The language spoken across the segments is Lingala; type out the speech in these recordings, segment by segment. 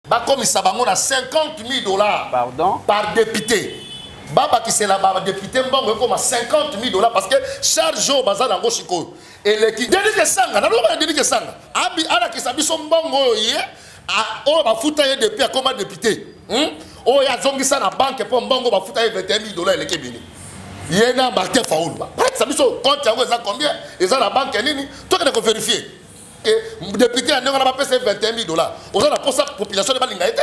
Bakomisa bango na 50 000 dollars. Pardon? Par député. Babakisela badéputé mbongo ekoma 50 000 dollars, parce que charge oyo baza nango sikoyo eleki. Delly Sesanga, naloba na Delly Sesanga, abi alakisa biso mbongo oyo ye oyo bafuta ye depuis akoma député, Oyo azongisa na banque, mpo mbongo bafuta ye 21 000 dollars eleki ebele. Ye na Martin Fayulu balakisa biso compte yango eza combien, eza na banque nini, tokende kovérifier. Député ya ndenge wana bapesa ye 21 000 dollars, oza na mposa population nde balinga ye te.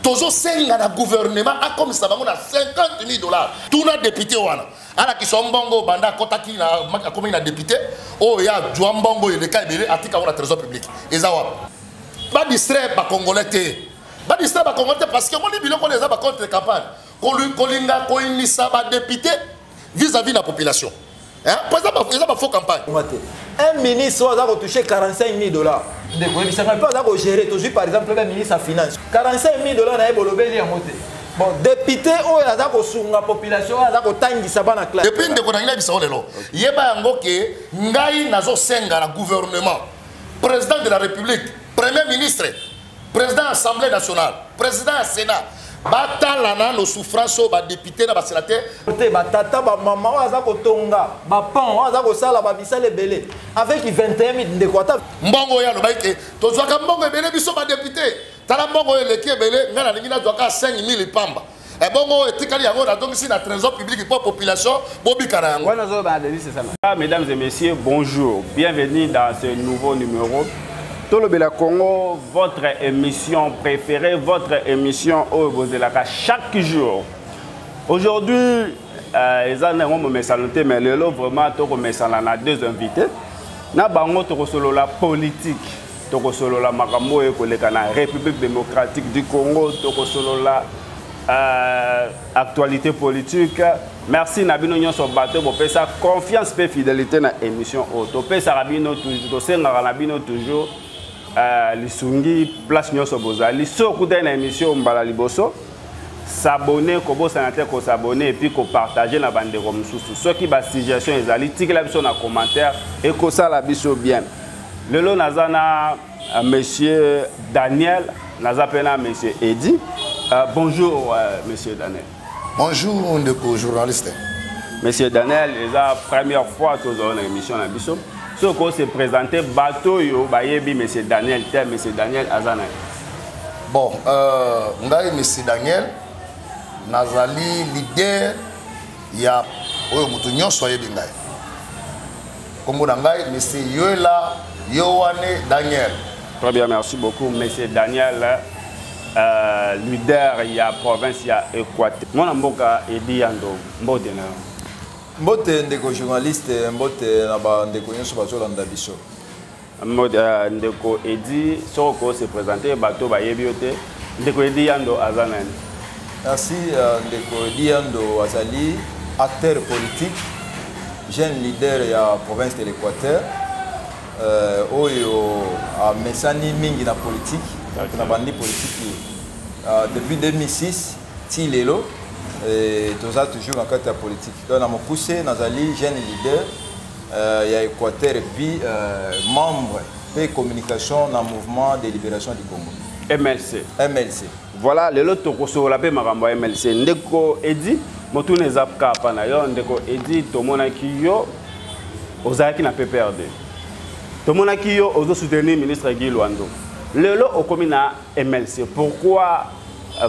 Tozosenga na gouvernement akomisa bango na 50 000 dollars. Tuna député wana alakisa mbongo banda akɔtaki na akomaki na député, oyo ye azwa mbongo eleka ebele, atika yango na trésor public, eza wapi? Badistraire bacongolais te, badistraire bacongolais te, parce que omoni biloko wana eza bacontre campagne, kolinga koyinisa badéputé vis-à-vis na population, po eza bafaux campagne. Un ministre oyo aza kotouche 45 000 dollars, ndeko, oyebisanga mpe aza kogérer. Tozwi par exemple ba ministre ya finance, 45 000 dollars na ye, bolobeli yango te. Bon, député oyo aza kosunga population, oyo aza kotangisa bana classe. Et puis, ndeko na ngai, nayebisa yo lelo, yeba yango ke ngai nazosenga na gouvernement, président de la République, premier ministre, président Assemblée nationale, président ya Sénat, batala nano souffrance oyo badéputé na basénateur. Te, batata, bamama oyo aza kotonga bapont, oyo aza kosala bamisala ebele avec 21 000, ndeko, ata Mbongo oyo alobaki ke tozwaka mbongo ebele biso badéputé, tala mbongo oyo eleki ebele. Ngai nalingi nazwaka 5 000 pamba, ebongo oyo etikali yango nazongisi na trésor public mpo population bobika na yango. Mesdames et messieurs, bonjour, bienvenue dans ce nouveau numéro Tolobela Congo, votre émission préférée, votre émission oyo bozelaka chaque jour. Aujourd'hui, eza ndenge momesano te, mais lelo vraiment tokomesana na deux invités. Na bango tokosolola politique, tokosolola makambo oyo ekoleka na République démocratique du Congo, tokosolola actualité politique. Merci na bino nyonso bato bopesa confiance mpe fidélité na émission oyo. Topesaka bino, tosengaka na bino toujours lisungi place nyonso bozali. So okutani na émission mbala liboso, s'abonner, kobosana te kos'abonner et puis kopartager na bandeko mosusu. Soki basuggestion ezali, tikela biso na commentaire, ekosala biso bien. Lelo naza na monsieur Daniel, naza mpe na monsieur Edi. Bonjour monsieur Daniel. Bonjour ndeko journaliste. Monsieur Daniel, eza première fois tozala na émission na biso. Soki ose présente bato oyo bayebi monsieur Daniel te, monsieur Daniel aza na ye? Bon, ngai monsieur Daniel, nazali leader ya oyo moto nyonso ayebi ngai. Nkombo na ngai monsieur Yoela Yoane Daniel. Très bien, merci beaucoup monsieur Daniel, leader ya province ya Équateur. Mwana mboka Edi Yando, mbote na yo. Mbote ndeko journaliste, mbote na bandeko nyonso bazolanda biso. Ndeko Edi, soki ose présente bato bayebi yo te, ndeko Edi Yando aza nani? Merci. Ndeko Edi Yando azali acteur politique, jeune leader ya province de l'Équateur, oyo amesani mingi na politique. Na bandi politique depuis 2006 ti lelo, toza toujours na kati ya politique. Donc na mokuse, nazali jeune leader ya Équateur et puis membre mpe communication na Mouvement de libération du Congo. MLC. MLC. Voilà, lelo tokosolola mpe makambo ya MLC. Ndeko Edi, motuna eza kaka na yo. Ndeko Edi, tomonaki yo ozalaki na PPRD, tomonaki yo ozosoutenir ministre Guy Lwando, lelo okomi na MLC. Pourquoi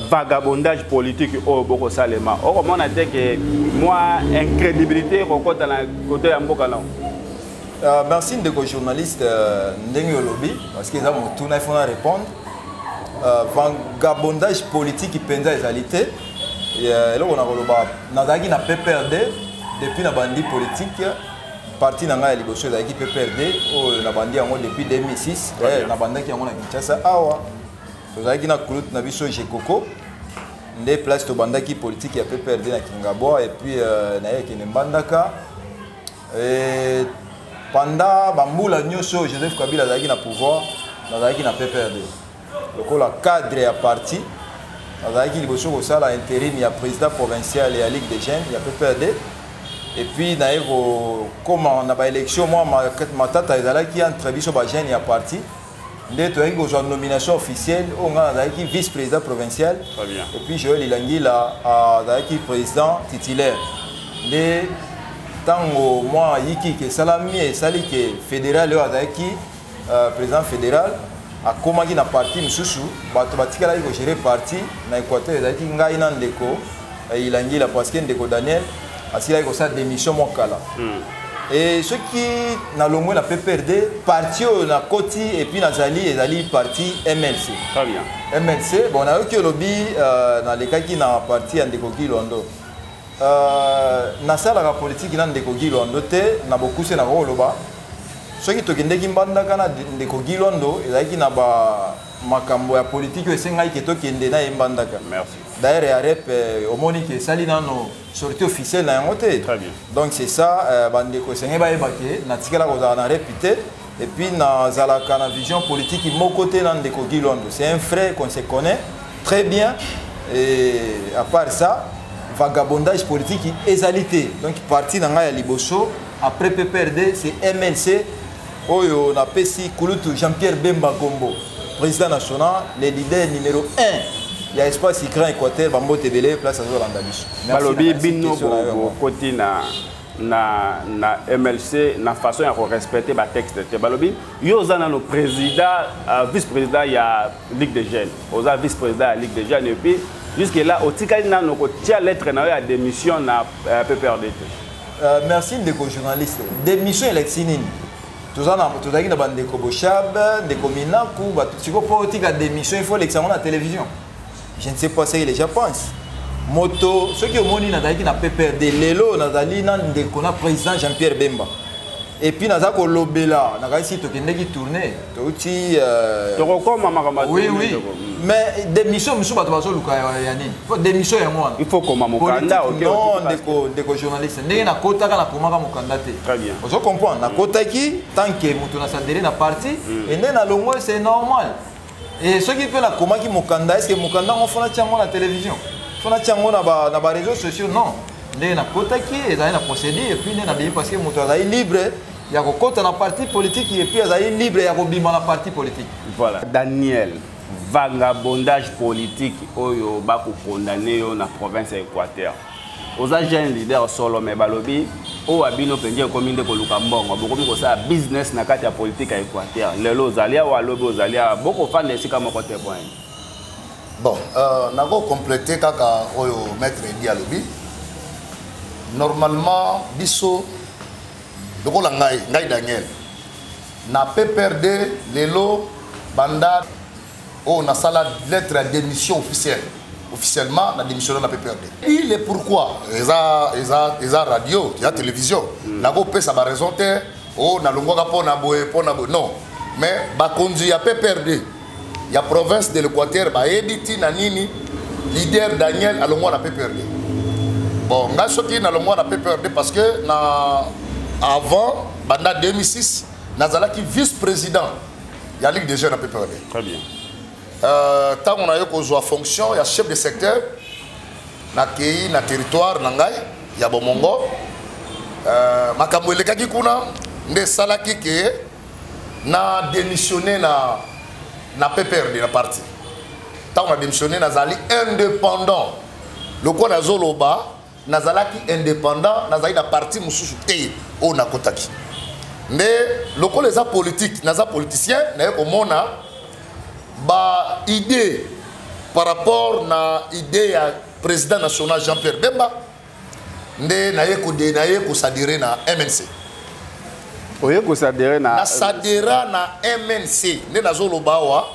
vagabondage politique oyo bokosalema? Okomona te ke mwa incrédibilité ekokɔta na kote ya mboka na? Merci ndeko journaliste. Ndenge olobi, parce que eza motuna, il faut na répondre. Vagabondage politique mpenza ezali te. Eloko na koloba, nazalaki na PPRD depuis na bandi politique. Parti na ngai ya liboso ezalaki PPRD, oyo nabandi yango depuis 2006. Nabandaki yango na Kinshasa awa, tozalaki na kulute na biso Jekoko, nde place tobandaki politique ya PPRD na Kingabwa, et puis naye ekende Mbandaka. Et pendant bambula nyonso Joseph Kabila azalaki na pouvoir, nazalaki na PPRD lokola cadre ya parti. Nazalaki liboso kosala intérim ya président provincial ya Ligue des jeunes ya PPRD, et puis naye kokóma na baélection, mwa matata ezalaki entre biso bajeune ya parti. Nde toyaki kozwa nomination officielle oyo ngai nazalaki vice président provincial. Et puis Joël Ilangila azalaki président titulaire. Nde ntango mwa yikiki esalami, esali ke fédéral oyo azalaki président fédéral akomaki na parti mosusu. Bato batikalaki kogérer parti na Équateur ezalaki ngai na ndeko Ilangila, parce que ndeko Daniel asilaki kosala démission mwa kala. E soki nalongwe na PPRD, parti oyo nakoti et puis nazali, ezali parti MLC. Très bien. MLC. Bon, nayoki olobi nalekaki na parti ya ndeko Guy Loando. Nasalaka politiki na ndeko Guy Loando te. Na bokuse, na koloba, soki tokendeki Mbandaka na ndeko Guy Loando, ezalaki na ba makambo ya politiki oyo esengaki ke tokende na ye Mbandaka. Merci. D'ailleurs, ya rep, omoni ke esali nano sortie officielle na yango te. Très bien. Donc c'est ça, bandeko esenge bayeba ke natikala kozala na rep te, et puis nazalaka na vision politique moko te na ndeko Guy Loando. C'est un frère qu'on se connaît très bien. Et à part ça, vagabondage politique ezali te. Donc parti na ngai ya liboso après PPRD, c'est MLC, oyo napesi kulutu Jean-Pierre Bemba Gombo, président national, le leader numéro 1 ya espace Grand Équateur. Bambote ebele place azolanda biso. Balobi bino bokoti na MLC na façon ya korespecter batexte te. Balobi yo oza nano président, vice président ya Ligue des jeunes, oza vice président ya Ligue des jeunes, et puis jusque là otikali nano kotia lettre na yo ya démission na PPRD te. Merci ndeko journaliste. Démission elakisi nini? Tozalaki na bandeko Boshab, ndeko Minaku, bato sikoyo mpo otika démission, il faut olekisa yango na télévision? Je ne sais pas ce que les gens pensent. Moto soki omoni nazalaki na PPRD, lelo nazali na ndeko na président Jean-Pierre Bemba, et puis naza kolobela, nakanisi tokendeki tournée, touti Tokokoma makambo. Oui, mais démission mosusu bato bazoluka ya nini? Po démission yango wana. Il faut koma mokanda. Non, ndeko journaliste, ndenge nakotaka, nakomaka mokanda te. Très bien. Ozo comprendre, nakotaki tant que moto nasadere na parti e nde nalongwe, c'est normal. E soki mpe nakomaki mokanda, est ce que mokanda yango faut natia yango na télévision, faut natia yango na baréseaux sociaux? Non, ndenge nakotaki ezali na procédure, et puis nde nabimi, parce que moto azali libre ya kokota na parti politique et puis azali libre ya kobima na parti politique. Voilà, Daniel, vagabondage politique oyo bakokondane yo na province ya Équateur. Oza jeune leader solo, mais balobi oyo abino mpenza ekomi nde koluka mbongo, bokomi kosala business na kati ya politique ya Équateur. Lelo ozali awa, alobi ozali awa, bokofanda esika moko te point. Bon, nakocompléter kaka oyo maître Edi alobi. Normalement biso lokola ngai Daniel na PPRD, lelo banda oyo nasala lettre ya démission officielle, officiellement na démissionné na PPRD. Il est pourquoi eza radio, eza télévision, nakopesa baraison te oyo nalongwaka mpo na boye, mpo na boye, non. Mais bakonzi ya PPRD ya province de l'Équateur bayebi ntina nini leader Daniel alongwa na PPRD. Bon, ngai soki nalongwa na PPRD, parce que na avant, banda 2006, nazalaki vice président ya Ligue des jeunes na PPRD. Très bien. Ntango naye kozwa fonction ya chef de secteur, nakei na territoire na ngai ya Bomongo. Makambo elekaki kuna nde esalaki ke na démissionné na PPRD, na parti. Ntango na démissionné, nazali indépendant. Lokola nazoloba, nazalaki indépendant, nazali na parti mosusu te oyo nakotaki. Nde lokola eza politique, naza politicien, naye komona ba idée par rapport na idée ya président national Jean-Pierre Bemba, nde naye koadhérer na MNC. Oye koadhérer na Naadhérer na MNC. Nde nazoloba awa,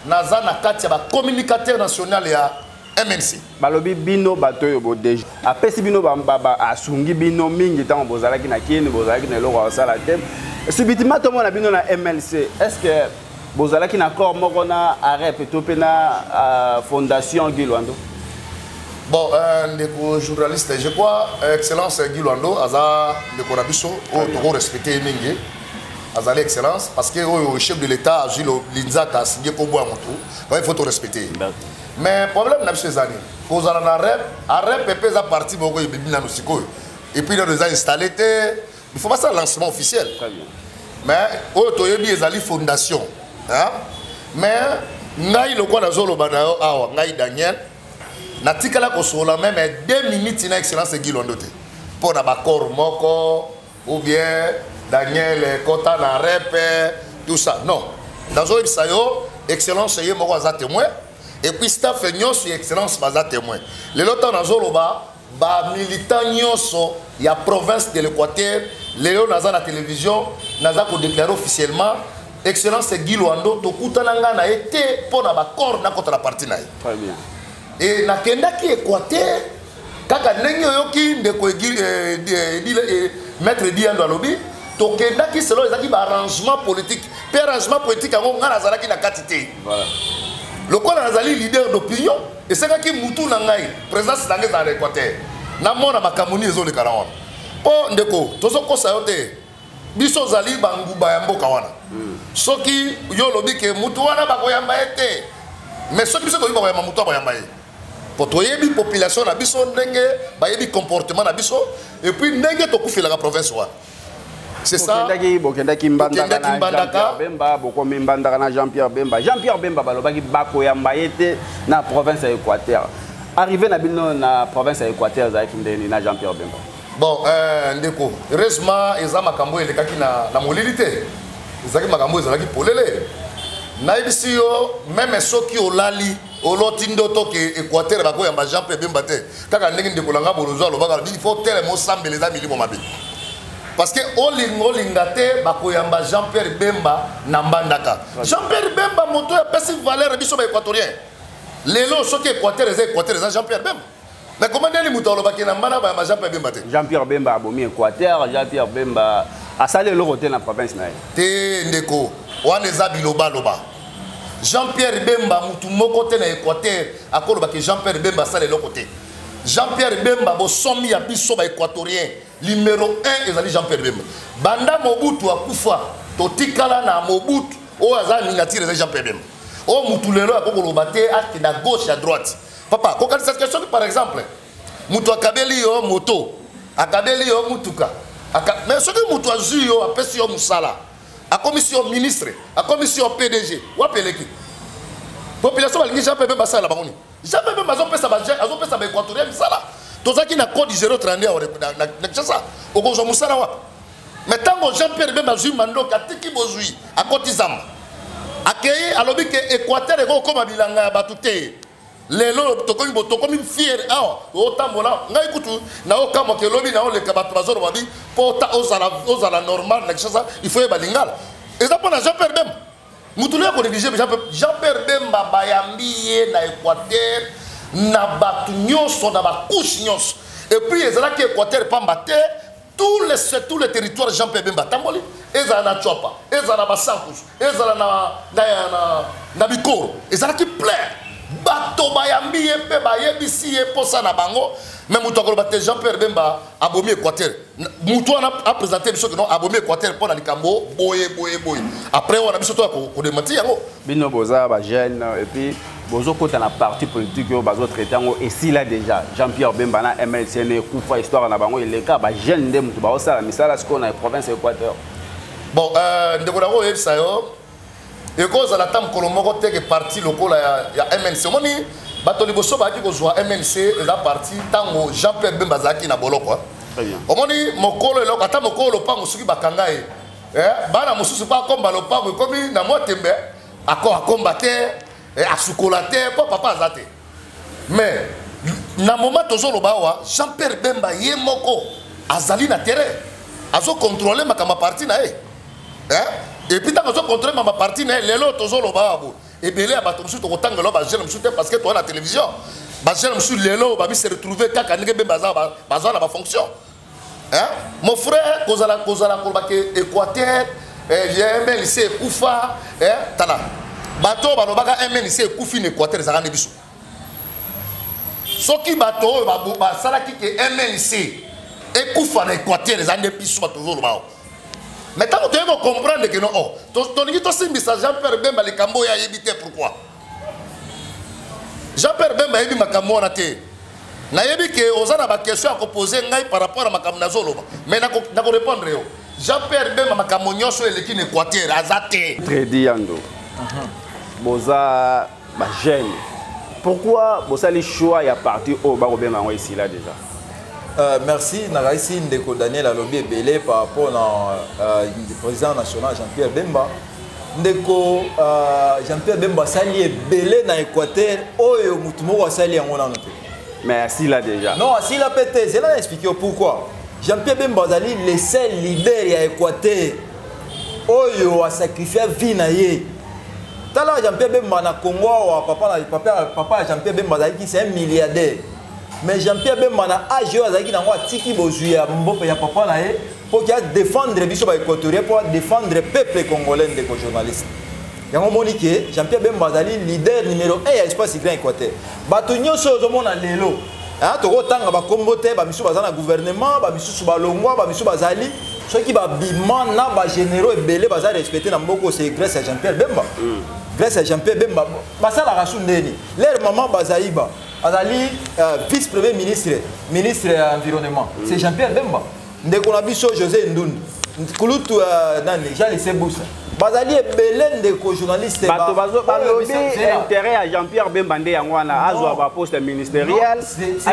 naza na kati ya bacommunicateur national ya MNC. Balobi bino bato oyo bodeja apesi bino, asungi bino mingi ntango bozalaki na Kini, bozalaki na eloko ya kosala te. Subitement tomona bino na MLC. Est ce que bozalaki na accord moko na AREP to mpe na fondation Guy Loando? Bon, ndeko journaliste, je crois excellence Guy Loando aza ndeko na biso oyo tokorespecte ye mingi. Azali excellence parce que oyo chef de l'État azwi linzaka, asingi kombo ya motu, donc il faut torespecte ye. Mais problème na biso eza nini? Kozala na rep, AREP mpe eza parti moko ebebi nano sikoyo, et puis nano eza installé te, il faut basala lancement officiel. Très bien. Mais oyo toyebi ezali fondation, hein? Mais ngai lokola nazoloba na yo awa, ngai Daniel natikala kosolola même 2 minutes na excellence Guy Loando te mpo na baccord moko ou bien Daniel kota na rep, tout ça, non. Nazoyebisa yo, excellence ye moko aza témoin, et puis staff nyonso ya excellence baza témoin. Lelo ntango nazoloba, bamilitant nyonso ya province de l'Équateur, lelo naza na télévision, naza kodéclare officiellement, excellence Guy Loando tokutana nga na ye te mpo na baccord nakota na parti na ye. Très bien. E nakendaki Équateur kaka ndenge oyoki ndeko maître Diando alobi, tokendaki selo, ezalaki baarrangement politique, mpe arrangement politique yango ngai nazalaki na kati te. Lokola nazali leader d'opinion, esengaki mutu na ngai, présence na ngai ezala na Équateur, namona makambo nini ezoleka na wana. Mpo ndeko, tozokosa yo te, biso ozali banguba ya mboka wana. Soki yo olobi ke mutu wana bakoyamba ye te, mais soki biso toyebi bakoyamba mutu, akoyamba ye, po toyebi population na biso, ndenge bayebi comportement na biso, et puis ndenge tokufelaka province wana, c'est ça. Bokendaki Mbandaka na Jean-Pierre Bemba, bokomi Mbandaka na Jean-Pierre Bemba. Jean-Pierre Bemba balobaki bakoyamba ye te na province ya Équateur. Arrivé na bino na province ya Équateur, ezalaki ndeni na Jean-Pierre Bemba? Bon, ndeko, heureusement eza makambo elekaki na molili te, ezalaki makambo ezalaki polele. Nayebisi yo, même soki olali, oloti ndoto ke Équateur bakoyamba Jean Pierre Bemba te, kaka ndenge ndeko na nga Bolozwa alobaka, il faut telema osambela, eza milimo mabe. Parce que olinga olinga te, bakoyamba Jean Pierre Bemba na Mbandaka. Jean Pierre Bemba, moto oyo apesi valeur biso baéquatorien. Lelo soki Équateur eza Équateur, eza Jean Pierre Bemba. Mais comment ndeni moto alobaki na Mbanda bayamba Jean Pierre Bemba te? Jean Pierre Bemba abomi Équateur, Jean Pierre Bemba asali eloko te na province na ye. Te ndeko, wana eza bilobaloba. Jean Pierre Bemba, mutu moko te na Équateur akolobaki Jean Pierre Bemba asala eloko te. Jean Pierre Bemba, bosomi ya biso baéquatorien numéro 1 ezali Jean Pierre Bemba. Banda Mobutu akufa, totikala na Mobutu oyo aza miniature, ezali Jean Pierre Bemba. Oyo mutu lelo akokoloba te, akende à gauche, à droite. Papa, kokanisa ke soki par exemple mutu akabeli yo moto, akabeli yo mutuka, mais soki mutu azwi yo, apesi yo mosala, akomisi yo ministre, akomisi yo PDG, wapi eleki? Population balingi Jean Pierre Bemba asala bango nini? Jean Pierre Bemba azopesa baéquatorien misala. Tozalaki na code 032 awa na Kinshasa, okozwa mosala wapi? Mais ntango Jean Pierre Bemba azwi mandoki, atiki bozwi, akoti zamba, akei, alobi ke Équateur ekokoma bilanga ya bato te. Lelo tokomi fier awa otambola. Ngai kutu naokamwaka, elobi naoleka, bato bazoloba bi mpo ozala normal na Kinshasa, il faut yeba lingala. Eza mpo na Jean Pierre Bemba. Mutu loyo akonéglige Jean Pierre Bemba, bayambi ye na Équateur na bato nyonso, na bacouche nyonso. Et puis ezalaki Équateur pamba te, tous les territoires Jean Pierre Bemba atamboli, ezala na Tshuapa, ezala na Basankusu, ezala na Bikoro, ezalaki plein. Bato bayambi ye mpe bayebisi ye mposa na bango. Mais moto akoloba te Jean Pierre Bemba abomi Équateur, moto wana aprésente biso ke non, abomi Équateur mpo na likambo boye boye boye. Après wana biso toya kodémentir yango. Bino boza bajeune, et puis bozokota na parti politique oyo bazotraite yango esila déjà. Jean Pierre Bemba na MLCN ekufa, histoire na bango eleka. Bajeune nde moto baosala misala sikoyo na province Équateur. Bon, ndeko nango, oyebisa yo, ekozala ata mokolo moko te ke parti lokola ya MNC. Omoni bato liboso bayaki kozwa MNC, eza parti ntango Jean Pierre Bemba azalaki na boloko. Omoni mokolo eloko, ata mokolo lopango, soki bakanga ye, bana mosusu mpo akomba lopango ekomi na mwa tembe, akomba te, asukola te mpo papa aza te. Mais na moment tozoloba awa, Jean Pierre Bemba ye moko azali na terrain, azocontrôle makambo ya parti na ye. Et puis ntango azocontrôle makambo ya parti na ye, lelo tozoloba awa boye, ebele ya bato mosusu, tokotangela bajeune mosusu te parce que toza na télévision, bajeune mosusu lelo babi se retrouve kaka ndenge Bemba baza na bafonction. Mon frère, kozala koloba ke Équateur MLC ekufa, tala bato oyo balobaka MLC ekufi na Équateur, ezalaka nde biso. Soki bato oyo basalaki ke MLC ekufa na Équateur, eza nde biso bato tozoloba awa. Mais ntango toyei kocomprendre ke non, oh, tolingi tosimbisa Jean Pierre Bemba likambo oyo ayebi te. Pourquoi Jean Pierre Bemba ayebi makambo wana te? Nayebi ke oza na baquestion ya kopose ngai par rapport à makambo nazoloba, mais nakorépondre yo. Jean Pierre Bemba, makambo nyonso eleki na Équateur, aza te. Tredi Yando. Boza ba jeune. Pourquoi bosali choix ya parti oyo bakobenga yango esila déjà? Merci. Nakaisi ndeko Daniel alobi ebele par rapport na président national Jean-Pierre Bemba. Ndeko Jean-Pierre Bemba asali ebele na Équateur oyo mutu moko asali yango nano te. Mais asila déjà. Non, asila pe te. Zela na expliquer pourquoi. Jean-Pierre Bemba azali le seul leader ya Équateur oyo asacrifier vie na ye. Tala Jean-Pierre Bemba na Congo awa, papa na papa, papa ya Jean-Pierre Bemba azalaki, c'est un milliardaire. Mais Jean-Pierre Bemba na âge oyo azalaki nango, atiki bozwi ya mboka ya papa na ye po ki défendre biso ba équatorien, po défendre peuple congolais. Ndeko journaliste, yango omoni ke Jean-Pierre Bemba azali leader numéro 1 ya espace Grand Équateur. Bato nyonso oyo ozomona lelo, tokotanga bakombo te, bamisusu baza na gouvernement, bamisusu balongwa, bamisusu bazali soki babima na bagénéraux ebele baza respecté na mboka, c'est grâce à Jean-Pierre Bemba. Grâce à Jean-Pierre Bemba basalaka su ndeni lere mama Bazaïba azali vice premier ministre, ministre ya environnement, c'est Jean-Pierre Bemba. Ndeko na biso José Ndundu, kulutu nani, Jean Lise Busa, bazali ebele, ndeko journaliste. Bato balobi intérêt ya Jean-Pierre Bemba nde yango wana azwa baposte ministériel,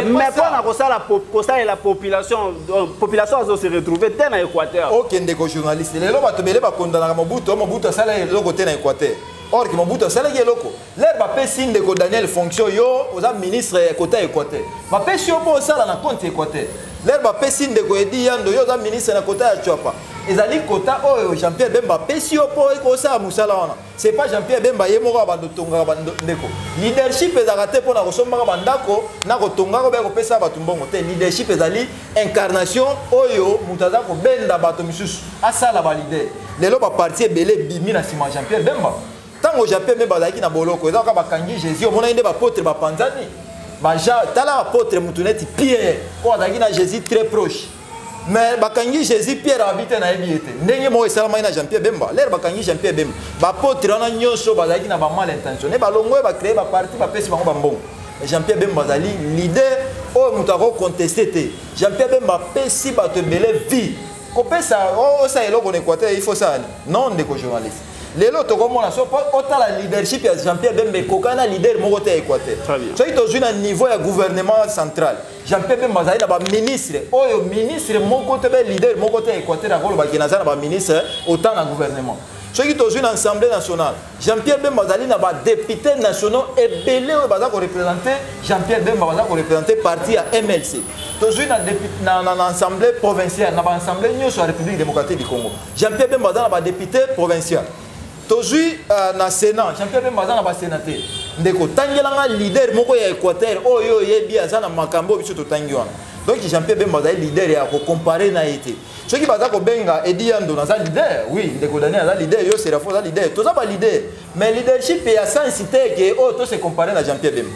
mais mpona kosala kosalela population, population azo se retrouver te na Équateur. Ok, ndeko journaliste, lelo bato ebele bakondanaka Mobutu. Mobutu asala eloko te na Équateur. Or ke Mobutu asalaki eloko. Lere bapesi ndeko Daniel fonction, yo oza ministre ya kota Équateur, bapesi yo mpo osala na compte Équateur. Lere bapesi ndeko Edi Yando, yo oza ministre na kota ya Tshuapa, ezali kota oyo Jean Pierre Bemba apesi yo mpo ekosala mosala wana. C'est pas Jean Pierre Bemba ye moko abando tongaka. Ndeko, leadership ezalaka te mpona kosombaka bandako na kotongaka obeya kopesa bato mbongo te. Leadership ezali incarnation oyo moto aza kobenda bato misusu asala baleader. Lelo baparti ebele ebimi na nsima Jean Pierre Bemba. Ntango Jean Pierre Bemba azalaki na boloko, eza kaka bakangi Jésus, omonaki nde baapôtre bapanzani baja. Tala apôtre motu neti Pierre oyo azalaki na Jésus très proche, mais bakangi Jésus, Pierre abi te nayebi ye te. Ndenge moko esalamaki na Jean Pierre Bemba. Lere bakangi Jean Pierre Bemba, baapôtre wana nyonso bazalaki na bamal intentionné, balongo oyo bacréer baparti, bapesi bango bambongo. Jean Pierre Bemba azali leader oyo moto akoconteste te. Jean Pierre Bemba apesi bato ebele vie. Kopesa osala eloko na Équateur, il faut sala non. Ndeko journaliste, lelo tokomona so otala leadership ya Jean Pierre Bemba ekokani na leader moko te ya Équateur. Soki tozwi na niveau ya gouvernement central, Jean Pierre Bemba azali na baministre oyo ministre moko te be leader moko te ya Équateur akolobaki naza na baministre autant na gouvernement. Soki tozwi na Assemblée nationale, Jean Pierre Bemba azali na badéputé nationaux ebele oyo baza koreprésente Jean Pierre Bemba, baza koreprésente parti ya MLC. Tozwi na assemblée provinciale, na baassemblée nyonso ya République démocratique du Congo, Jean Pierre Bemba aza na badéputé provincial. Tozwi na Sénat, Jean Pierre Bemba aza na basénateur. Ndeko, tangelanga leader moko ya Équateur oyo oyebi aza na makambo oyo biso totangi wana. Donc Jean Pierre Bemba azali leader ya kocompare na ye te. Soki baza kobenga Edi Yando, naza leader, oui. Ndeko Daniel aza leader, yo Serafo aza leader, toza baleader, mais leadership ya sensi te ke oyo tose compare na Jean Pierre Bemba.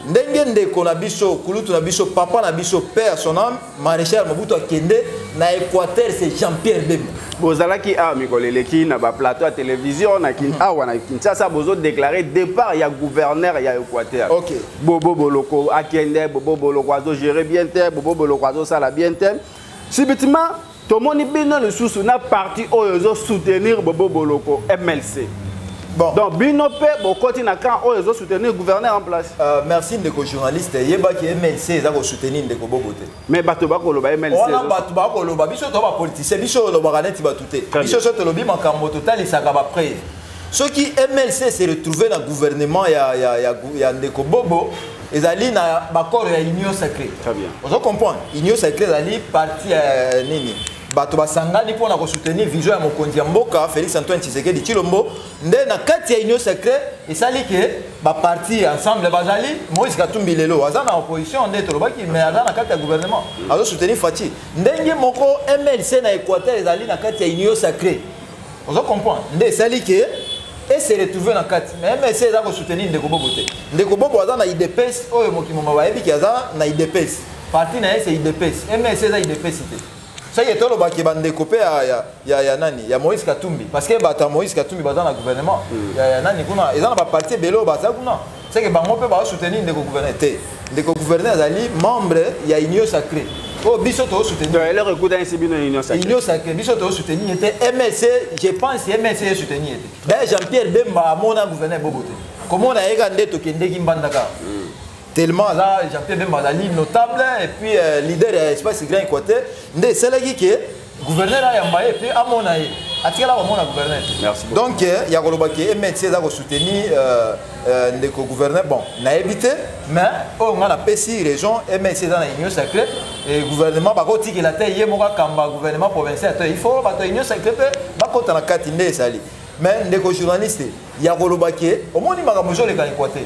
Ndenge ndeko na biso, kulutu na biso, papa na biso, paix à son âme, maréchal Mobutu akende na Équateur, c'est Jean Pierre Bemba. Bozalaki awa mikolo eleki na baplateau ya télévision na awa na Kinshasa, bozodéclare départ ya gouverneur ya Équateur. Bobo Boloko akende, Bobo Boloko azogere bien te, Bobo Boloko azosala bien te. Subitement tomoni bino lisusu na parti oyo ezosoutenir Bobo Boloko, MLC. Bon. Donc bino mpe bokoti na camp oyo ezosoutenir gouverneur en place. Merci ndeko journaliste. Yebaki MLC eza kosoutenir ndeko Bobo te. Mais bato bakoloba MLC. Wana bato bakoloba. Biso to bapoliticien, biso olobaka neti bato te. Biso so tolobi makambo, totalisaka bapreuve. Soki MLC se retrouve na gouvernement ya ndeko Bobo, ezali na baccord ya Union sacrée. Très bien. Ozo comprendre, Union sacrée ezali parti ya nini? Bato basangani mpona kosoutenir vision ya mokonzi ya mboka Félix Antoine Tshisekedi Tshilombo. Nde na kati ya Union sacrée esali ke baparti ensemble bazali. Moïse Katumbi lelo aza na opposition nde tolobaki, mais aza na kati ya gouvernement, azosoutenir Fatshi. Ndenge moko MLC na Équateur ezali na kati ya Union sacrée. Ozo comprendre, nde esali ke ese retrouve na kati. Mais MLC eza kosoutenir ndeko Bobo te. Ndeko Bobo aza na UDPS oyo mokili moma bayebiki aza na UDPS, parti na ye c'est UDPS. MLC eza UDPS te. Soki tolobaki bandeko mpe ya nani, ya Moïse Katumbi, parce que bato ya Moïse Katumbi baza na gouvernement ya nani kuna, eza na baparti ebele oyo baza kuna, seke bango mpe bazosoutenir ndeko gouverneur te. Ndeko gouverneur azali membre ya Union sacrée. Oyo biso tozosoutenir. Eloko ekutanisi bino Union Sacrée. Union Sacrée, biso tozosoutenir ye te. MLC, je pense MLC esoutenir ye te. D'ailleurs, Jean-Pierre Bemba amona gouverneur Bobo te. Komona ye kaka nde tokendeki Mbandaka. Tellement aza Jean-Pierre Bemba azali notable et puis leader ya espace Grand Équateur, nde esalaki ke gouverneur ayamba ye mpe amona ye, atikala komona gouverneur te. Merci beaucoup. Donc ya koloba ke MLC eza kosoutenir ndeko gouverneur, bon, nayebi te, mais oyo nga napesi raison, MLC eza na Union Sacrée et gouvernement bakotikela te ye moko akamba gouvernement provincial te. Il faut bato ya Union Sacrée mpe bakota na kati nde ezali. Mais ndeko journaliste, ya koloba ke omoni makambo ezoleka na Équateur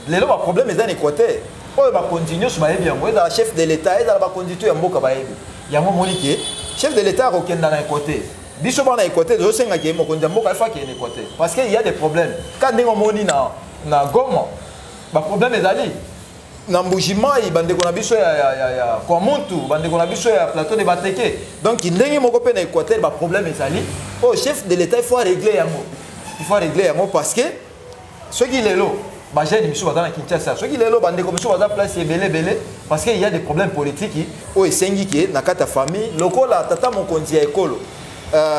lelo, baproblème eza na Équateur oyo bakonzi nyonso bayebi yango, ezala chef de l'État, ezala bakonzi to ya mboka bayebi yango. Omoni ke chef de l'État akokenda na Équateur, biso bana Équateur tozosengaka ye mokonzi ya mboka efo akende Équateur parce que il y a des problèmes. Ka ndenge omoni na Goma, baproblème ezali na Mbujimayi, bandeko na biso ya Kwamuntu, bandeko na biso ya plateau de Bateke. Donc ndenge moko mpe na Équateur baproblème ezali oyo chef de l'État il faut régler yango, il faut régler yango, parce que soki lelo bajeune misusu baza na Kinshasa, soki lelo bandeko misusu baza place ebele ebele, parce que il y a des problèmes politiques oyo esengi ke na kati ya famille lokola tata mokonzi ya ekolo,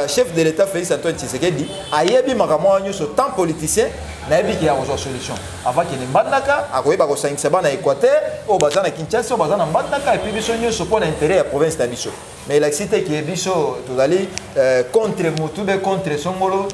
chef de l'État Félix Antoine Tshisekedi, ayebi makambo wana nyonso. Tant politicien, nayebi ke akozwa solution avant kende Mbandaka, akoyeba kosangisa bana Équateur oyo baza na Kinshasa, oyo baza na Mbandaka, et puis biso nyonso mpo na intérêt ya province na biso. Mais elakisi te ke biso tozali contre motu be contre songolo,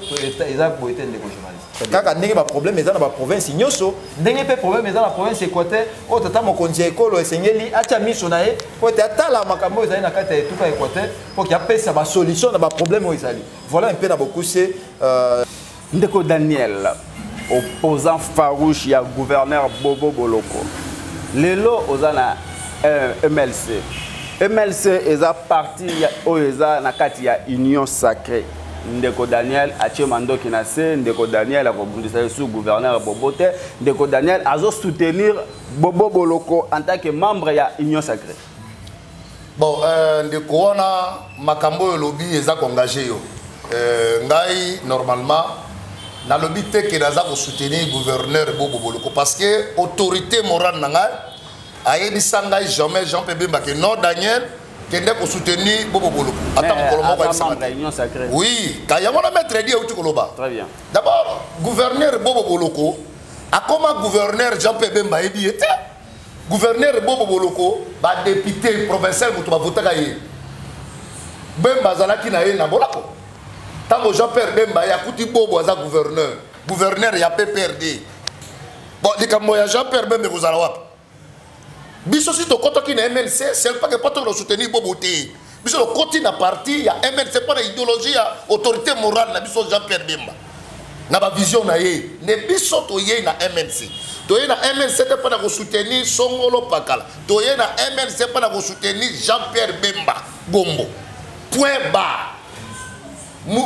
eza boye te, ndeko journaliste. Kaka ndenge baproblème eza na baprovince nyonso, ndenge mpe problème eza na province Équateur oyo tata mokonzi ya ekolo esengeli atia miso na ye po ete atala makambo oyo ezali na kati ya etuka ya Équateur mpo ke apesa basolution na baproblème oyo ezali. Voilà mpe na bokuse. Ndeko Daniel, opposant farouche ya gouverneur Bobo Boloko, lelo oza na MLC. MLC eza parti oyo eza na kati ya Union Sacrée. Ndeko Daniel atie mandoki na se, ndeko Daniel akobundisa ye gouverneur Bobo te, ndeko Daniel azosoutenir Bobo Boloko en tant que membre ya Union Sacrée. Bon, ndeko wana, makambo oyo olobi eza koengage yo. Ngai normalement nalobi te ke naza kosoutenir gouverneur Bobo Boloko, parce que autorité morale na ngai ayebisa ngai jamais, Jean Pierre Bemba, ke non, Daniel, kende kosoutenir Bobo Boloko. Ata mokolo moko ayebisanga te. Union Sacrée. Oui, ka yango na maître Edi euti koloba. Très bien. D'abord, gouverneur Bobo Boloko akoma gouverneur, Jean Pierre Bemba ayebi ye te. Gouverneur Bobo Boloko, badéputé provincial moto bavotaka ye. Bemba azalaki na ye na bolako. Ntango Jean Pierre Bemba ye akuti Bobo aza gouverneur, gouverneur ya PPRD. Bon, likambo ya Jean Pierre Bemba ekozala wapi? Biso si tokɔtaki na MLC, c'est pas que po tokona soutenir Bobo te. Biso tokɔti na parti ya MLC mpo na idéologie ya autorité morale na biso Jean Pierre Bemba na bavision na ye. Nde biso toyei na MLC, toyei na MLC te mpo na kosoutenir songolo pakala, toyei na MLC mpo na kosoutenir Jean Pierre Bemba Gombo, point barre.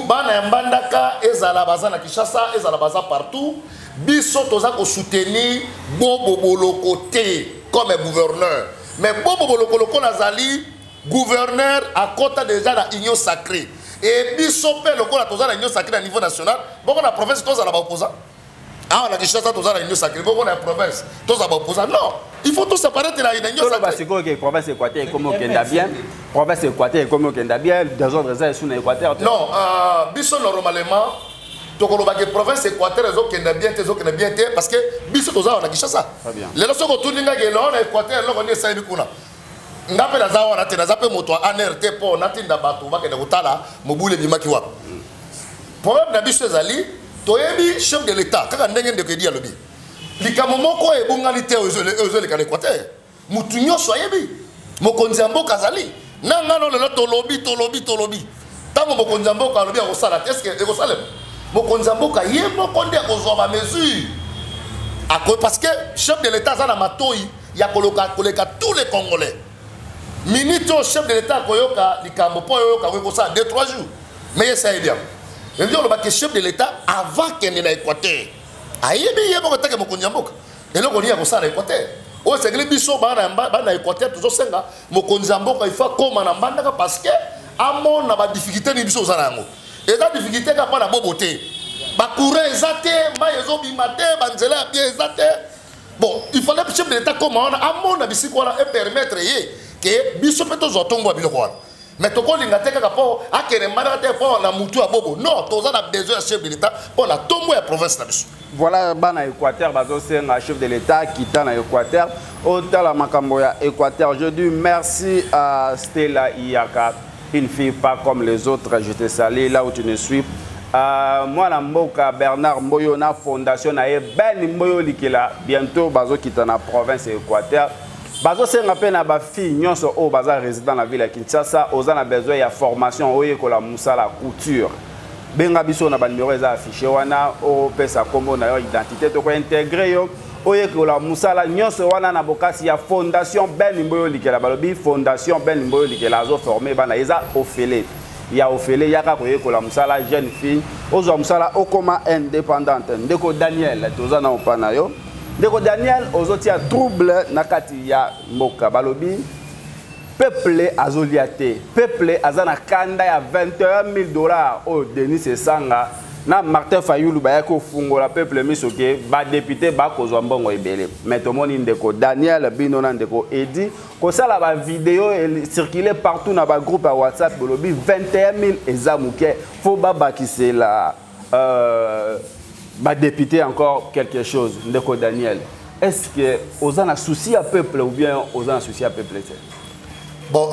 Bana ya Mbandaka, ezala baza na Kinshasa, ezala baza partout, biso toza kosoutenir Bobo Boloko te comme gouverneur. Mais Bobo Boloko lokola azali gouverneur, akɔta déjà na Union Sacrée, e biso mpe lokola toza na Union Sacrée na niveau national, bongo na province tozala baopposant? Awa na Kinshasa toza na Union Sacrée, bongo na province tozala baopposant? Non, il faut tous apparaître na Union Toloba Sacrée. sikoyo ke province Équateur ekomi okenda bien, province Équateur ekomi okenda bien, désordre eza esu na Équateur te? Non, biso normalement tokolobaki province Équateur ezokenda bien te, ezokenda bien te, parce que biso toza awa na Kinshasa. Très bien. Lelo soki otuni ngai eloo na Équateur eloko nini esalemi kuna, nga mpe naza wana te, naza mpe moto ya ANR te mpo natinda bato bakende kotala mobulu ebimaki wapi. Problème na biso ezali, toyebi chef de l'État kaka ndenge ndeko Edi alobi, likambo moko oyo ebongani te oyo ezoleka na Équateur, mutu nyonso ayebi. Mokonzi ya mboka azali na ngano. Lelo tolobi, tolobi, tolobi, ntango mokonzi ya mboka alobi akosala te, est-ce ekosalema? Mokonzi ya mboka ye moko nde akozwa bamesure ako, parce que chef de l'État aza na matoi ya koloka koleka tous les Congolais. Minute oyo chef de l'État akoyoka likambo, mpo oyoka yango ekosala 2 3 jours, mais ye esi ayebi yango. Elingi olobaki chef de l'État avant kende na Équateur, ayebi ye moko take mokonzi ya mboka eloko nini ya kosala na Équateur oyo esengeli. Biso bana ya Équateur tozosenga mokonzi ya mboka, il faut akóma na Mbandaka, parce que amona badifficulté nini biso oza na yango. Eza difficulté kaka mpo na Bobo te. Bacourant eza te, mai ezobima te, banzela ya bien eza te. Bon, il fallait chef de l'État koma wana, amona bisika wana, epermettre ye Ke biso mpe tozwa ntongo ya biloko wana, mais tokolinga te kaka mpo akende mbandaka te mpo na mutu ya bobo. Non, toza na besoin ya chef de l'État mpo na ntombo ya province na biso. Voilà, bana Équateur bazosenga chef de l'État kita na Équateur, otala makambo ya Équateur. Je dis merci à Stella Iyaka, une fille pas comme les autres. Je te salue là où tu ne suis. Mwana mboka Bernard Mboyo na fondation na ye Ben Mboyo Likela, bientôt bazokita na province ya Équateur. Bazosenga mpe na bafille nyonso oyo baza résident na ville ya Kinshasa, oza na besoin ya formation, oyekola mosala couture, benga biso na banimero eza affiché wana, opesa nkombo na yo, identité, tokointegre yo, oyekola mosala nyonso wana na bokasi ya fondation Ben Mboyo Likela. Balobi fondation Ben Mboyo Likela azoforme bana, eza ofele ya ofele. Yaka koyekola mosala, jeune fille, ozwa mosala, okoma indépendante. Ndeko Daniel, toza na opa na yo. Ndeko Daniel, ozotia trouble na kati ya mboka. Balobi peuple azolia te, peuple aza na kanda ya 21 000 $ oyo Denis Esanga na Martin Fayulu bayaki kofungola peuple miso ke badéputé bakozwa mbongo ebele. Mais tomoni ndeko Daniel, bino na ndeko Edi kosala bavideo circule partout na bagroupe ya WhatsApp, bolobi 21 000 eza moke, fo babakisela badéputé encore quelque chose. Ndeko Daniel, est-ce que oza na souci ya peuple ou bien oza na souci ya peuple te? Bon,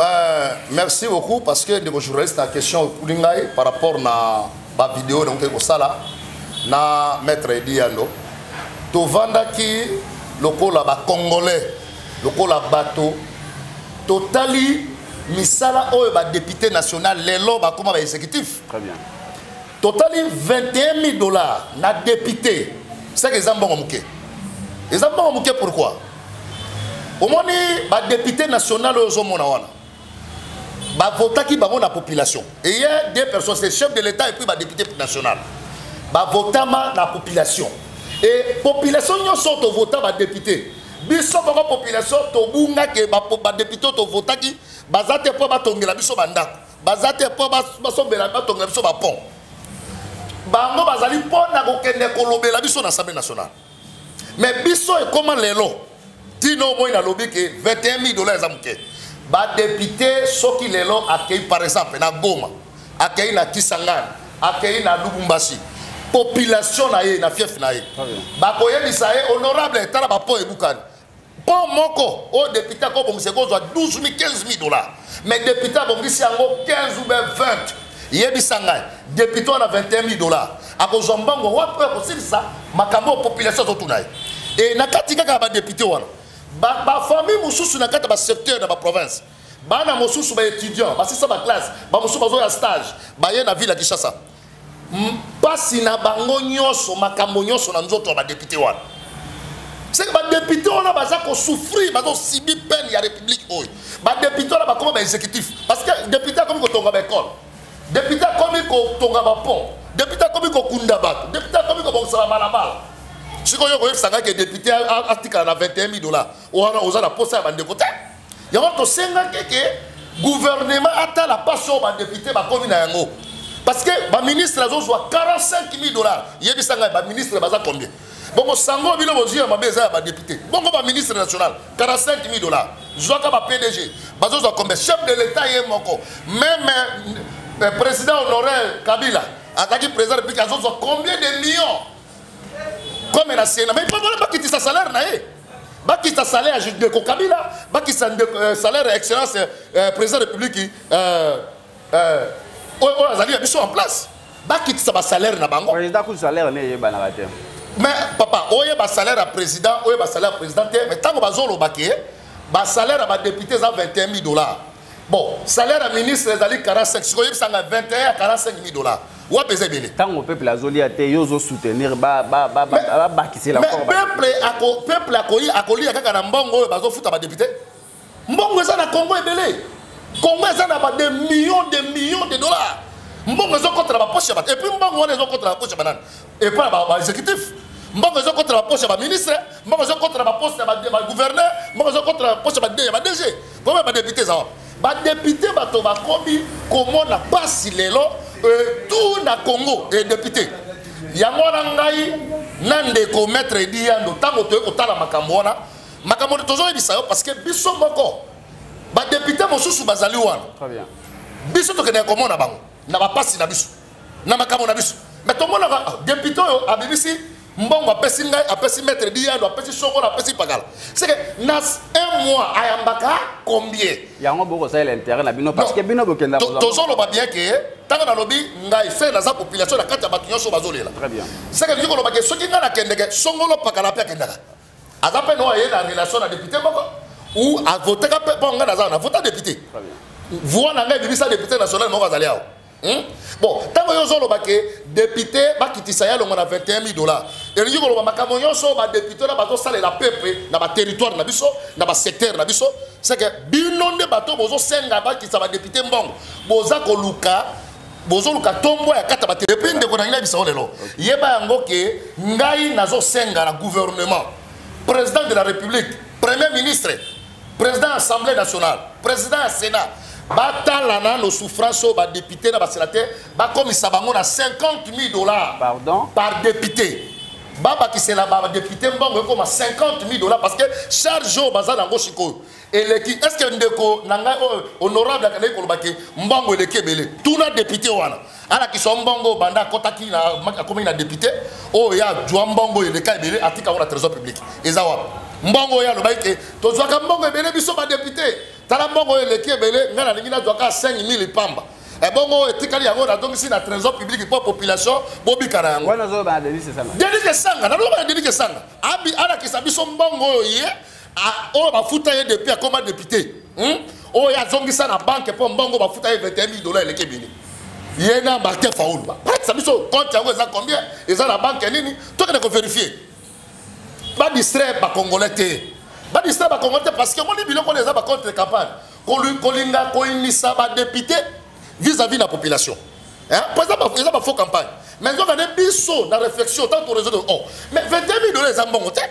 merci beaucoup, parce que ndeko journaliste, na question otuli ngai par rapport na bavideo nangoki kosala na maître Edi Yando, tovandaki lokola bacongolais, lokola bato, totali misala oyo badéputé national lelo bakóma baexécutif. Très bien. Totali 21 000 $ na député, seke eza mbongo moke, eza mbongo moke. Pourquoi? Omoni badéputé national oyo ozomona wana, bavotaki bango na population. Eye deux personnes, c'est chef de l'État et puis badéputé national, bavotama na population. Et population nyonso tovota badéputé, biso moko population tobungaki. Badéputé oyo tovotaki baza te mpo batongela biso bandako, baza te mpo basombela, batongela biso bapont. Bango bazali mpo na kokende kolobela biso na Assemblée nationale. Mais biso ekóma lelo ntina omoi nalobi ke 21 000 $ eza moke. Badéputé, soki lelo akei par exemple na Goma, akei na Kisangani, akei na Lubumbashi, population na ye na fief na ye bakoyebisa ye: "Honorable, tala bapo ebukani." Mpo moko oyo député akobongisa ekozwa 12 000, 15 000 $, mais député abongisi yango 15 ou bien 20. Yebisa ngai, député wana 21 000 $ akozwa mbongo wapi oyo akosilisa makambo oyo population azotuna ye? E na kati kaka ya badéputé wana, bafamille mosusu na kati ya basecteur na baprovince, bana mosusu baétudiant basisa baclasse, bamosusu bazoya stage, baye na ville ya Kinshasa, mpasi na bango nyonso, makambo nyonso na nzoto ya badéputé wana. Seke badéputé wana baza kosouffrir, bazosubir peine ya république oyo. Badéputé wana bakoma baexécutif, parce que député akomi kotonga baekole, député akomi kotonga bapont, député akomi kokunda bato, député akomi kobongisa babalabala. Sikoyo koyebisa ngai ke député atikala na 21 000 $ wana, oza na posa ya bandeko te. Yango tosengaki ke gouvernement atala mpasi oyo badéputé bakomi na yango, parce que baministre azozwa 45 000 $. Yebisa ngai, baministre baza combien? Bongo sango bino bozwi ya mabe eza ya badéputé. Bongo baministre national 45 000 $, zwaka ba PDG bazozwa combien? Chef de l'État ye moko même, président honoraire Kabila azalaki président république, azozwa combien de millions comme na Sénat? Mais il bakitisa salaire na ye, bakitisa salaire ya ndeko Kabila, bakitisa salaire ya excellence président république oyo azali ya biso en place, bakitisa basalaire na bango. Président kutu salaire ne eyebanaka te. Mais papa, oyeba salaire ya président, oyeba salaire ya président te, mais ntango bazoloba ke basalaire ya badéputé eza 21 000 $, bon, salaire ya ministre ezali 45, sikoyo oyebisanga 21 ya 45 000 $, wapi eza ebele? Ntango peuple azolia te, yo ozosoutenir babakisela. Peuple akolia kaka na mbongo oyo bazofuta badéputé. Mbongo eza na Congo ebele. Congo eza na ba de millions de millions de dollars. Mbongo ezokɔta na bapoche ya bato. Et puis mbongo wana ezokɔta na bapoche ya banani? Epai ya baexécutif. Mbongo ezokɔta na bapoche ya baministre, mbongo ezokɔta na baposte ya bagouverneur, mbongo ezokɔta na bapoche ya baDG. Bongo badéputé eza wapi? Badéputé, bato bakomi komona pasi lelo tout na Congo e député. Yango wana ngai na ndeko maître Edi Yando, ntango toye kotala makambo wana, makambo tozoyebisa yo, parce que biso moko Badéputé mosusu bazali wana. Très bien. Biso tokendeka komona bango na bapasi na biso, na makambo na biso, mais tomonaka, ah, député oyo abimisi mbongo, apesi ngai, apesi maître Diyano, apesi Songolo, apesi Pakala. C'est que na un mois ayambaka combien? Yango bokosalela intérêt na bino, parce que bino bokenda. Tozoloba bien ke ntango nalobi ngai fe naza population na kati ya bato nyonso bazolela. Très bien. C'est que lingi koloba ke soki ngai nakendeke, Songolo, Pakala mpe akendaka, aza mpe no aye na relation na député moko ou avoteka mpe. Mpo ngai naza navota député, Très bien. voix na ngai ebimisa député national moko azali awa. Bon, ntango yo ozoloba ke député bakitisa ye alongo na 21 000 dollars, elingi koloba makambo nyonso oyo badéputé na bazosalela peuple na baterritoire na biso, na basecteur na biso, c'est que bino nde bato bozosenga bakitisa badéputé mbongo, boza koluka, bozoluka ntombo ya kati ya bato. Et puis, ndeko na ngai, nayebisa yo lelo, yeba yango ke ngai nazosenga na gouvernement, président de la République, premier ministre, président Assemblée nationale, président ya Sénat, batala nano souffrance oyo badéputé na basénateur, bakomisa bango na 50 000 dollars. Pardon? Par député. Babakisela badéputé mbongo ekoma 50 000 dollars, parce que charge oyo baza nango sikoyo eleki. Est ce que ndeko na ngai oyo honorable akendaki koloba ke mbongo eleki ebele, tuna député wana alakisa mbongo banda akɔtaki na akomaki na député oyo ye azwa mbongo oyo eleka ebele, atika yango na Trésor public, eza wapi? Mbongo oyo alobaki ke tozwaka mbongo ebele biso badéputé, tala mbongo oyo eleki ebele, ngai nalingi nazwaka 5000 pamba, ebongo oyo etikali yango nazongisi na Trésor public mpo population bobika na yango. Wana ozoloba na Denis Esanga? Denis Esanga, naloba na Denis Esanga, abi alakisa biso mbongo oyo ye oyo bafuta ye depuis akoma député, Oyo azongisa na banque mpo mbongo bafuta ye 21 000 dollars eleki ebele. Ye na Martin Fayulu balakisa biso compte yango eza combien, eza na banque nini, tokende kovérifier. Badistraire bacongolais te, badistraire bacongolais te, parce que omoni biloko wana eza bacontre campagne, kolinga koyinisa badéputé vis-à-vis la population, hein? Po eza bafaux campagne. Mais nzoka nde biso na réflexion, tant toraisonne, oh, mais 21 000 dollars eza mbongo te.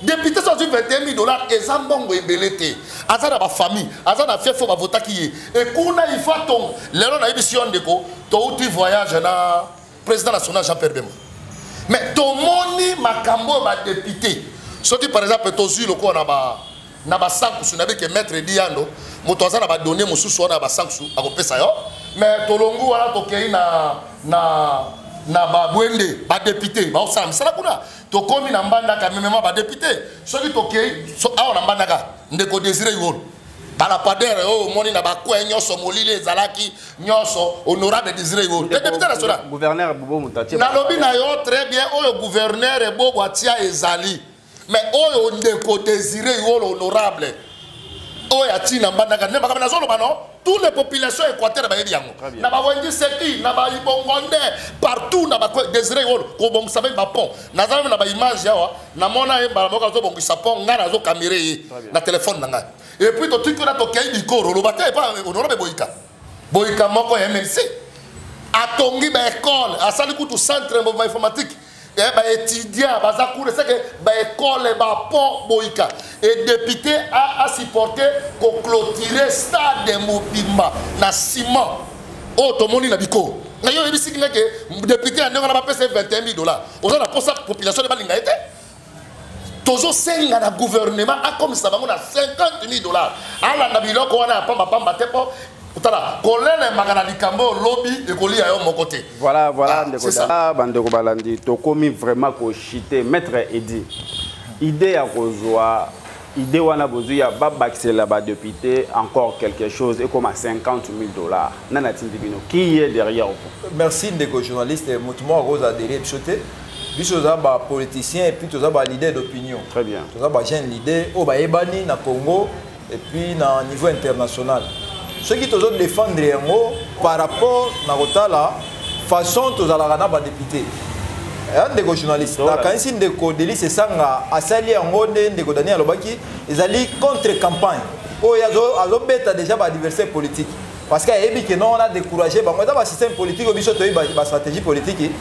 Député so azwi 21 000 dollars, eza mbongo ebele te. Aza na bafamille, aza na fief oyo bavotaki ye ekuna, il faut atonga. Lelo nayebisi yo ndeko, touti voyage na président national Jean Pierre Bemba, mais tomoni makambo oyo badéputé. Soki par exemple tozwi lokola na basankusu, nayebi ke maître Diando moto aza na badonnées mosusu wana ya basankusu akopesa yo. Mais tolongu wana, tokei na babwende, badéputé baosala misala kuna. Tokomi na Mbandaka, memema badéputé. Soki tokei awa na Mbandaka, ndeko Désiré Iwolo, balampadaire oyo omoni na bacoin nyonso, molili ezalaki nyonso, honorable Désiré Iwolo, le député national. Gouverneur Bobo moto atie. Nalobi na yo très bien, oyo gouverneur Ebobo atia ezali, mais oyo ndeko Désiré Iwolo honorable oyo atina Mbandaka nde makambo nazoloba. No, toutes les populations Équateur bayebi yango, bien. Na bawengi seki, na baibongonde, partout na ba Désiré Iwolo kobongisa mpe bapont. Naza meme na baimage awa, namona ye mbala moko azobongisa pont, ngai nazocamérer ye bien. Na telefone na ngai. Et puis totiki wana, tokei Bikoro, oloba te epa honorable Boyika. Boyika moko ya MLC atongi baécole, asali kutu centre informatique, baétudiant baza kuna. C'est que baécole, bapont, Boyika et député asupporté koclôturer stade mobimba na ciment oyo tomoni na Bikoro. Na yo oyebisiki nga ke député ya ndenge wana bapesa ye 21 000 dollars, oza na posa population nde balinga ye te. Tozosenga na gouvernement akomisa bango na 50 000 dollars, alanda biloko wana ya pambapamba te, mpo tala kolelemaka na likambo oyo lobi ekolia yo moko te. Voilà. Ah, Ndeko c'est ça. Dala, bandeko balandi, tokomi vraiment kochuter. Maître Edi, idée ya kozwa idée wana, bozwi ya babakisela badéputé encore quelque chose ekoma 50 000 dollars, nani atindi bino? Qui est derrière vous? Merci ndeko journaliste. Motu moko akozala derrière biso te. Biso toza bapoliticien et puis toza baleader d'opinion. Très bien. Toza bajeune leader oyo bayebani na Congo et puis na niveau international. Soki tozodéfendre yango par rapport na kotala façon tozalaka na badéputé ya, ndeko journaliste, nakanisi ndeko Delis Esanga asali yango nde ndeko Daniel alobaki, ezali contre campagne oyo azobeta déjà baadversaire politique, parce que ayebi ke non, on a découragé bango. Eza basystème politique oyo biso toyebi, bastratégie politique.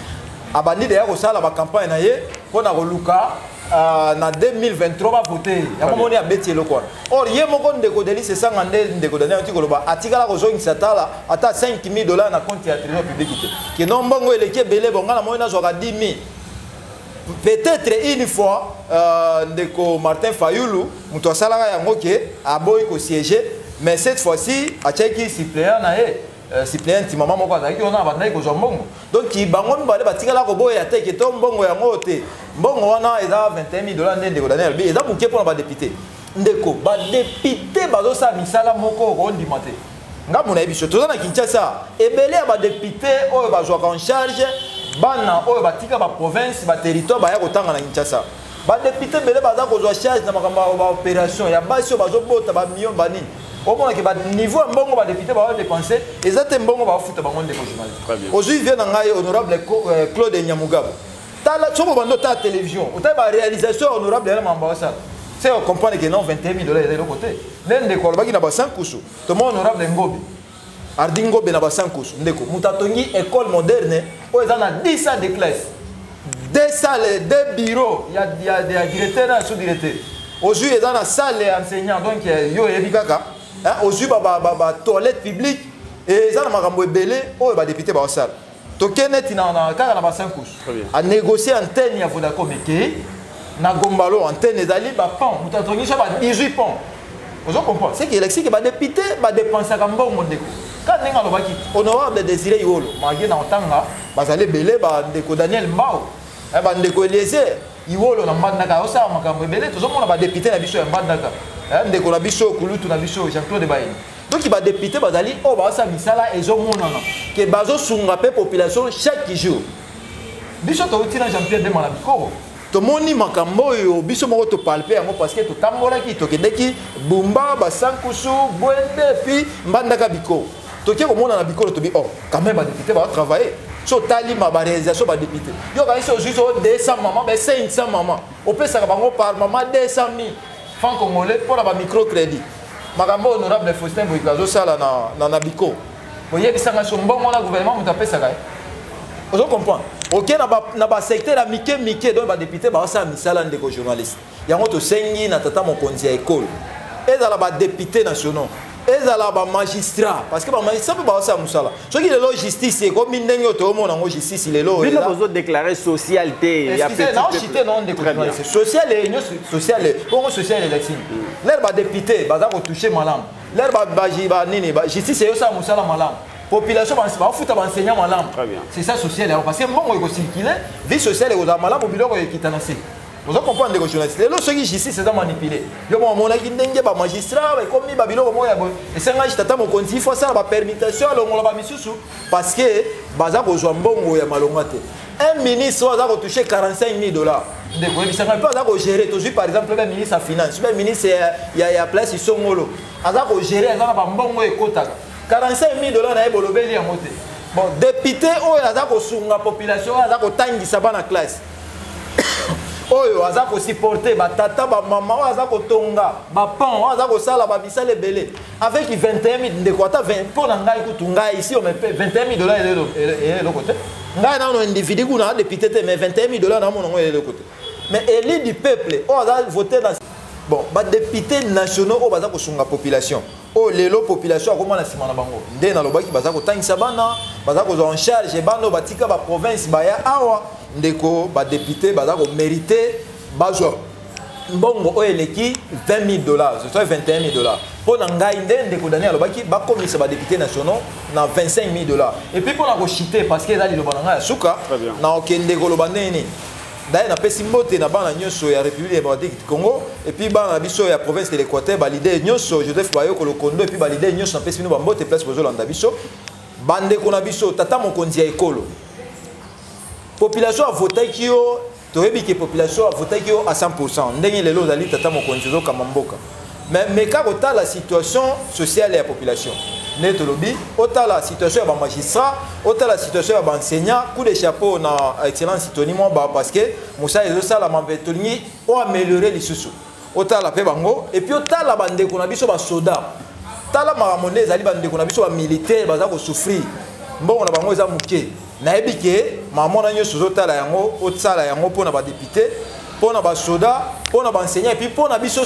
Abandi deya kosala bacampagne na ye mpo na koluka na 2023 bavote yango. Moni abeti eloko wana. Or ye moko ndeko Delis Esanga, nde ndeko Daniel oti koloba, atikala kozongisa tala ata 5000 dollars na compte ya Trésor public te. Ke non, mbongo eleki ebele, bonga na moi nazwaka 10 000. Peut-être une fois, ndeko Martin Fayulu moto asalaka yango ke aboyi kosiéger. Mais cette fois-ci atiaki suppléant na ye, suppléant ti mama moko azalaki wana, abandaki kozwa mbongo. Donc bango mibale batikala koboya te ke to mbongo yango te. Mbongo wana eza 21 000 dollars. Nde ndeko Daniel alobi eza moke mpona badéputé. Ndeko, badéputé bazosala misala moko okondima te. Ngambo na ye, biso toza na Kinshasa, ebele ya badéputé oyo bazwaka en charge bana oyo batika baprovince, baterritoire, baya kotanga na Kinshasa. Badéputé ebele baza kozwa charge na makambo ya baopération ya basi oyo bazobota, bamillion banini. Omonake baniveau ya mbongo badéputé baodépenser eza te mbongo baofuta bango. Ndeko journaliste, ozwi vie na ngai, honorable Claude Nyamugabo, tala soki obandi otala télévision, otali baréalisation ya honorable yana, makambo asala, c'est comprendre que non, 21 000 dollars eza eloko te. Nde ndeko alobaki na Basankusu, tomo honorable Ngobe, Ardi Ngobe na Basankusu. Ndeko, moto atongi école moderne oyo eza na 10 salles de classe, deux salles, deux bureaux ya directeur na sous directeur. Ozwi eza na salle ya enseignant, donc yo oyebi kaka, ozwi batoilette publique, eza na makambo ebele oyo badéputé baosala. Toke neti kaka na Basankusu, anégocie antenne ya Vodacom ekei na Gombalo, antenne ezali, bapont, moto atongi so ba 18 pont. Ozo comprendre, c'est que elakisi ke badéputé badépensaka mbongo. Ndeko, kaka ndenge alobaki honorable Désiré Iwolo, malgré na otanga bazali ebele, bandeko Daniel Mbao, bandeko Eliezer Iwolo na Mbandaka osala makambo ebele. Tozomona badéputé na biso ya Mbandaka, ndeko na biso, kulutu na biso Jean-Claude Bayeni. Donc badéputé bazali oyo bazosala misala, ezomonana ke bazosunga mpe population chaque jour. Biso touti na Jean-Pierre Dema na Bikoro, tomoni makambo oyo biso moko topalpe yango, parce que totambolaki, tokendeki Bumba, Basankusu, Bwende, puis Mbandaka, Bikoro. Toke komona na Bikoro, tobi oh, quand même badéputé bazotravaille. So otali ma baréalisation badéputé, yo kanisi ozwi so 200 mama, ba 500 mama, opesaka bango par mama 200 000 francs congolais mpona bamicrocrédit. Makambo honorable Faustin Boyika azosala na Bikoro, boyebisanga so mbongo wana gouvernement moto apesaka ye? Ozo comprendre, oke na basecteur ya mike mike. Donc badéputé baosala misala. Ndeko journaliste, yango tosengi na tata mokonzi ya ekole, ezala badéputé nationaux, ezala bamagistrat, parce que bamagistrat mpe baosala mosala. Soki lelo justice ekomi ndenge oyo toomona yango, justice lelo bino bozodéclare social te. Naocite non, ndeko journaliste, social nyonso, social bongo, social elakisi lere badéputé baza kotouche malamu, lere banini, justice eyosala mosala malamu, population bafuta baenseignant malamu. C'est ça social yango, parce que mbongo ekocircule, vie sociale ekozala malamu, biloko ekita na se. Oza comprendre, ndeko journaliste? Lelo soki justice eza manipulé, yo mo omonaki ndenge bamagistrat ekomi babiloko moko ya boye. Esengaki tata mokonzi ifo asala bapermutation, alongola bamisusu, parce que baza kozwa mbongo ya malonga te. Un ministre oyo aza kotouche 45 000 dollars, ndeko, oyebisanga mpe aza kogérer. Tozwi par exemple be ministre ya finance, be ministre ya place songolo, aza kogérer, aza na bambongo oyo ekotaka 45 000 dollars na ye, bolobeli yango te. Bon, député oyo aza kosunga population, oyo aza kotangisa bana classe, oyo aza kosupporte batata, bamama, oyo aza kotonga bapont, oyo aza kosala bamisala ebele avec 21 000, ndeko, ata mpo na ngai kutu, ngai ici ome mpe 21 000 dollars eloko te. Ngai nano individu kuna député te, mais 21 000 dollars namona yango eloko te. Mais élu du peuple oyo aza voté na bon, badéputé nationaux oyo baza kosunga population, oyo lelo population akoma na nsima na bango, nde nalobaki baza kotangisa bana, baza kozwa en charge bana oyo batika baprovince baya awa. Ndeko, badéputé baza komérite bazwa mbongo oyo eleki 20 000 dollars, soit 21 000 dollars. Mpo na ngai, nde ndeko Daniel alobaki bakomisa badéputé nationaux na 25 000 dollars. Et puis mpo na kochite, parce que eza liloba na ngai ya suka, na okende koloba ndenge nini. Daye napesi mbote na bana nyonso ya République démocratique du Congo, et puis bana na biso ya province de l'Équateur, baleader nyonso, Joseph Bayoko Lokondo, et puis baleader nyonso, napesi bino bambote place bozolanda biso. Bandeko na biso, tata mokonzi ya ekolo, population avotaki yo, toyebi ke population avotaki yo à 100. Ndenge lelo ozali tata mokonzi, ozokamba mboka, mais meka kotala situation sociale ya population. Nde tolobi otala situation ya bamagistrat, otala situation ya baenseignant. Coup de chapeau na excellence Tony Mwaba, parce que mosala ezosalama mpe tolingi oaméliorer lisusu. Otala mpe bango, et puis otala bandeko na biso basoda. Tala makambo nde ezali, bandeko na biso bamilitaire baza kosouffrir, mbongo na bango eza moke. Nayebi ke mama na nyonso ozotala yango, osala yango mpona badéputé, mpona basoda, mpona baenseignant, et puis mpona biso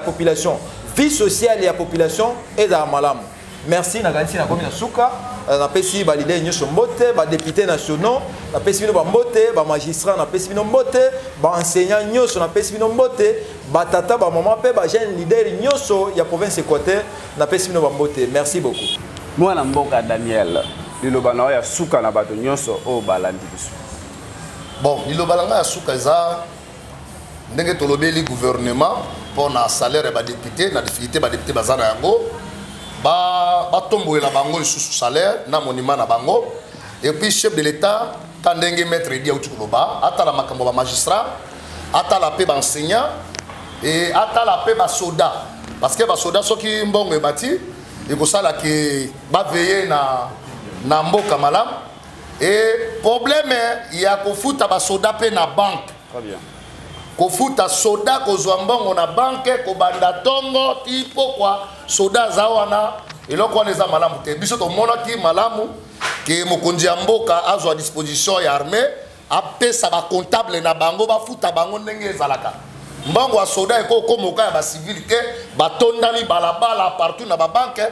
population, vie sociale ya population ezala malamu. Merci, nakanisi nakomi na suka. Napesi baleader nyonso mbote, badéputé nationaux napesi bino bambote, bamagistrat napesi bino mbote, baenseignant nyonso napesi bino mbote, batata, bamama mpe bajeune leader nyonso ya province Équateur napesi bino bambote. Merci beaucoup. Mwana mboka Daniel, liloba na oyo ya suka na bato nyonso oyo balandi biso. Bon, liloba na ngai ya suka eza ndenge tolobeli gouvernement mpo na salaire ya badéputé, na difficulté badéputé baza na yango, batombolela bango lisusu salaire na monument na bango. Et puis chef de l'État, ta ndenge maître Edi auti koloba, atala makambo ya bamagistrat, atala mpe baenseignant e atala mpe basoda, parce que basoda soki mbongo ebati ekosala ke baveye na mboka malamu. E problème ya kofuta basoda mpe na banque. Très bien. Kofuta soda, kozwa mbongo na banque, kobanda ntongo ti pokwa soda aza wana, eloko wana eza malamu te. Biso tomonaki malamu ke mokonzi ya mboka azwa disposition ya armée, apesa bacomptable na bango, bafuta bango ndenge ezalaka. Mbongo ya soda ekokomoka ya bacivile te. Batondami balabala partout na babanque,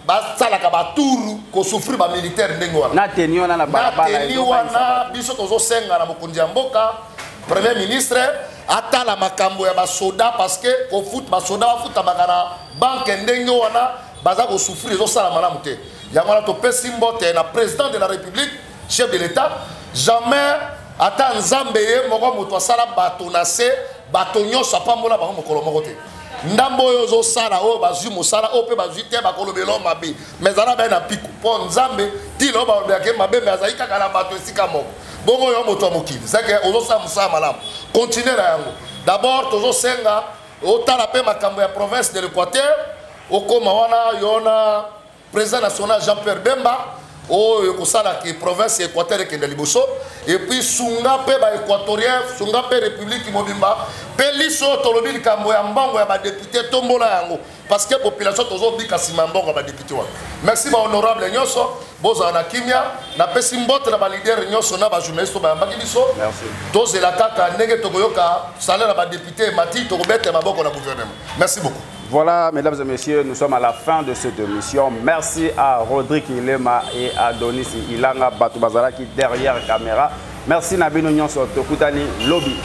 basalaka batour kosouffrir bamilitaire ndenge wana. Na teni wana na na balabala teni ezobangisa wana bato. Biso tozosenga na mokonzi ya mboka, premier ministre, atala makambo ya basoda, parce que kofuta basoda, bafutamaka na banque ndenge wana, baza kosouffrir, ezosala malamu te. Yango wana topesi mbote na président de la République, chef de l'État. Jamais ata Nzambe ye moko moto asala bato na se, bato nyonso apambola bango mokolo moko te. Ndambo oyo ozosala, oyo bazwi mosala, oyo mpe bazwi te, bakolobela mabe, mais ezala baye na piku mpo Nzambe tila oyo balobelaka ye mabe, mais azali kaka na bato esika moko. Bongo oyo moto ya mokili seke ozosala mosala malamu, continue na yango. D'abord tozosenga otala mpe makambo ya province de l'Équateur, okóma wana yo na président national Jean Pierre Bemba, oyo ekosalaka province ya Équateur ekende liboso. Et puis sunga mpe baéquatorien, sunga mpe république mobimba. Mpe liso oyo tolobi likambo ya mbongo ya badéputé, tombola yango, parce que population tozobika nsima ya mbongo ya badéputé wana. Merci bahonorable nyonso, bozala na kimia. Napesi mbote na baleader nyonso na bajournaliste oyo bayambaki biso. Merci. Tozela kaka ndenge tokoyoka salaire ya badéputé emati, tokobete maboko na gouvernement. Merci beaucoup. Voilà, mesdames et messieurs, nous sommes à la fin de cette émission. Merci à Rodrigue Ilema et à Donis Ilanga Batubazala qui derrière caméra. Merci na bino nyonso, tokutani lobi.